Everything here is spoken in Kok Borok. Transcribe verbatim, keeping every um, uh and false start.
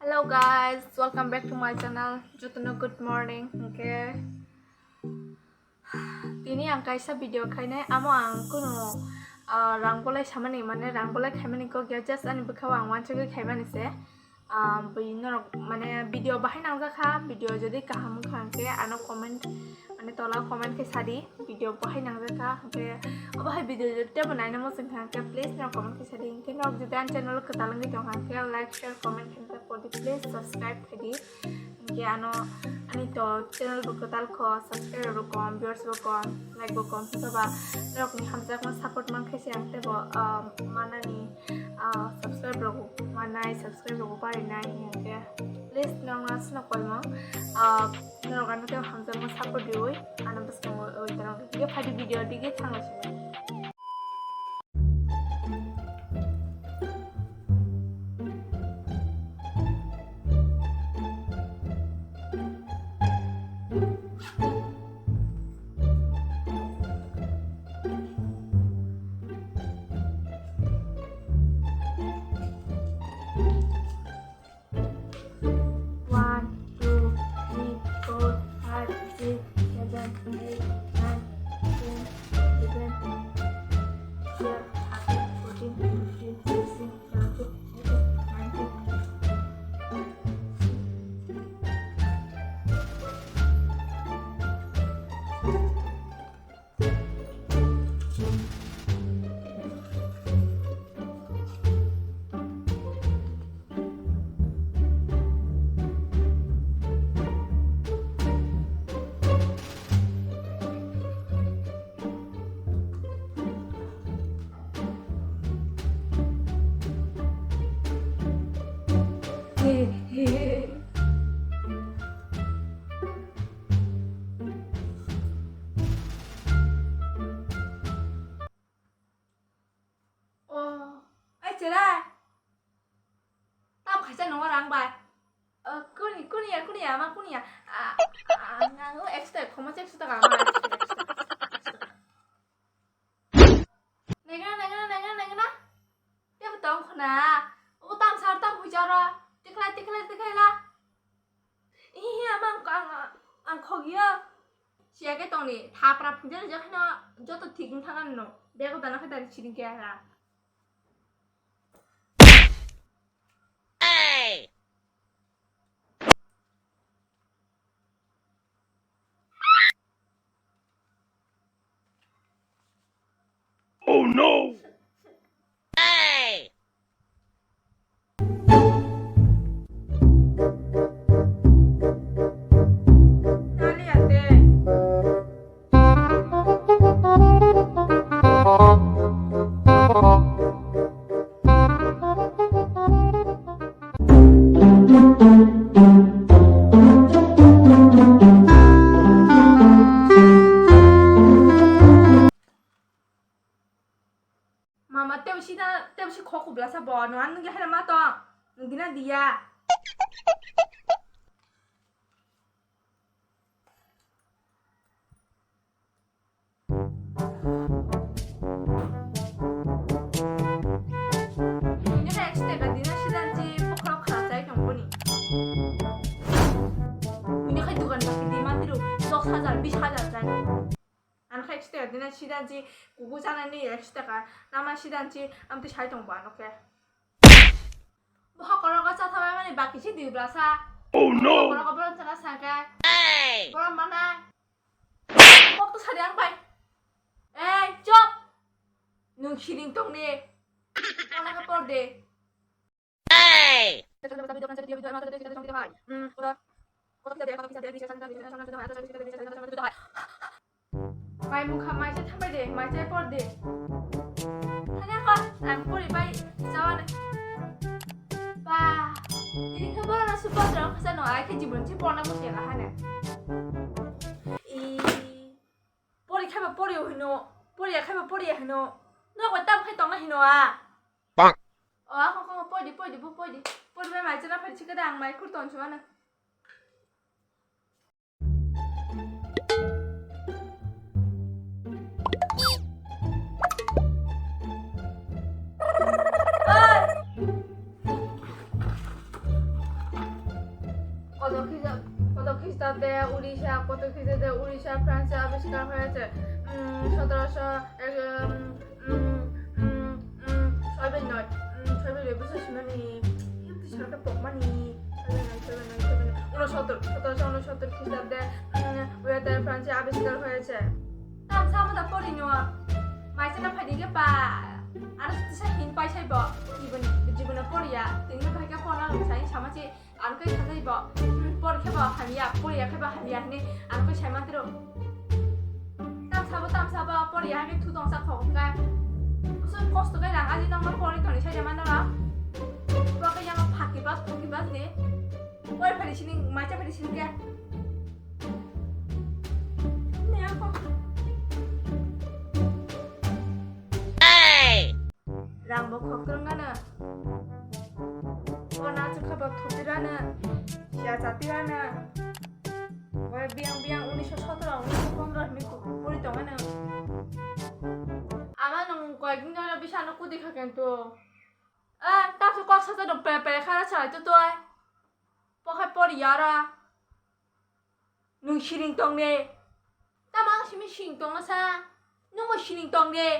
Hello guys, welcome back to my channel. Jotono good morning. Hwnkhe tini ang kaisa video khainai, amo ang kunu, ah, rang bolai samani, mane rang bolai khaimani kok ya, just ani bwkhao ang uansugwi khaimani se. Ah, bui norok mane video bahai nangjak kha, video jodi kaham wngkha hwnkhe ano comment, mane tola comment khe sadi, video bahai nangjak kha hwnkhe, obo hai video jodi tebo naina muchung kha hwnkhe please norok comment khe sadi, hwnkhe norok jodi ani channel kwtal wngwi tong kha hwnkhe like, share, comment khe please subscribe khaidi. Hwnkhe ano ani to channel bo kwtal kho, subscriber bo kom, viewers bo kom, like bo kom, hwnkhe ba norokni hamjakma support mankhe se ang tebo, ah, manani, ah, subscribe rok bo mannai, subscribe rok bo barinai, hwnkhe please norok aswk no koimang, ah, norok ano tebo hamjakma support riwi ano bwskango oi torok hwnkhe phaidi video dige thangna sini. One, two, three, four, five, six, seven, eight, nine, ten, eleven, twelve, thirteen, fourteen, fifteen, sixteen, seventeen, eighteen, nineteen. Oh, ai cherai. Tam khaisa nongo rang bai. Oh, kuni, kuni ya, kuni ya, ma kuni ya. Ah, ah, nang extra, khoma chek suta ka ma. Nengna, nengna, nengna, nengna. Tebo tong khna. O tam sar tam bujaro. Tikhlai, tikhlai, tikhlai la. Ihi, ama ang, ang, ang khogio. Siya ke tongni, thapra phunjal jak khna, joto thik wng thang ano. Bego dana khe dari siring khe ha. Oh no! Mama, tebo sida, tebo si kho kubla sa bo, no an nungya hera ma to, nung dina dia. Ini khai ekso taka dina sidan si pokhorok kha chai tong boni. Ini khai dukan baki di mantri rok dos hajar, bis hajar chai. Ano khai ekso taka dina sidan si kuku chana ni ekso taka nama sidan si amtwi sai tong bo ano khe. Boha korogo cha thabai mani baki si di bla sa. Oh no! Korogo boron chana sa khe. Boron mana. Kok to sari ang pai. Ei, chop! Nung siring tong ni. Kona ka por de. Hey! Mai mukha mai se thambai de, mai se por de. Hane ko, ang pori pai chawa na. Ba, ini khe bono na super drama kasa no, ai khe jibon si porna musi la hane. I, pori khai ba pori hino, pori ya khai ba pori ya hino. No ko tam khai tong na hino a. Bang. O, ako ko pori, pori, bu pori. Pori bai mai chana phari chikada ang mai kur ton chuma na. কত খ্রিস্টা-, কত খ্রিস্টাব্দে উড়িষ্যা, কত খ্রিস্টাব্দে উড়িষ্যা ফ্রান্সে আবিষ্কার হয়েছে? উম, সতেরোশো এক, উম, উম, উম, উম, ছয় নয়, উম, ছয় নয়, বুঝতে শুনিনি? কিন্তু সরকার পকমানি, ছয় নয়, ছয় নয়, ছয় নয়, ঊনসত্তর, সতেরোশো ঊনসত্তর খ্রিস্টাব্দে, উম, উড়িষ্যা ফ্রান্সে আবিষ্কার হয়েছে। Tam samo da pori no. Mai sana phai dingke pa. Aro tisa hin pai sai bo. Jibon, jibon pori ya. Tini phai ke pona lo sai sama si. Ano kai sajai bo. Hmm, pori ke bo hamya, pori ya ke bo hamya ni. Ano kai sai mantro. Tam sabo, tam sabo, pori ya ke thu tong sa khok ka. Usun kosto kai rang aji nang pori toni sai jaman na. Bo ke yang phaki bas, phaki bas ni. Pori phari sini, mai cha phari sini ke. Ne ako. Rang bo khok tong gana. Pona chukha bo thutirana. Siya chatirana. Oi biang biang unisho sotro, unisho pondro hini puri tongana. Ama nung koyekdin jora bisano kudi kha kento. Ah, tapso kok sacha dong pere pere khara chalai to toi. Pokhai pori yara. Nung siring tong de. Tamo ang simi siring tong sa. Nung bo siring tong de.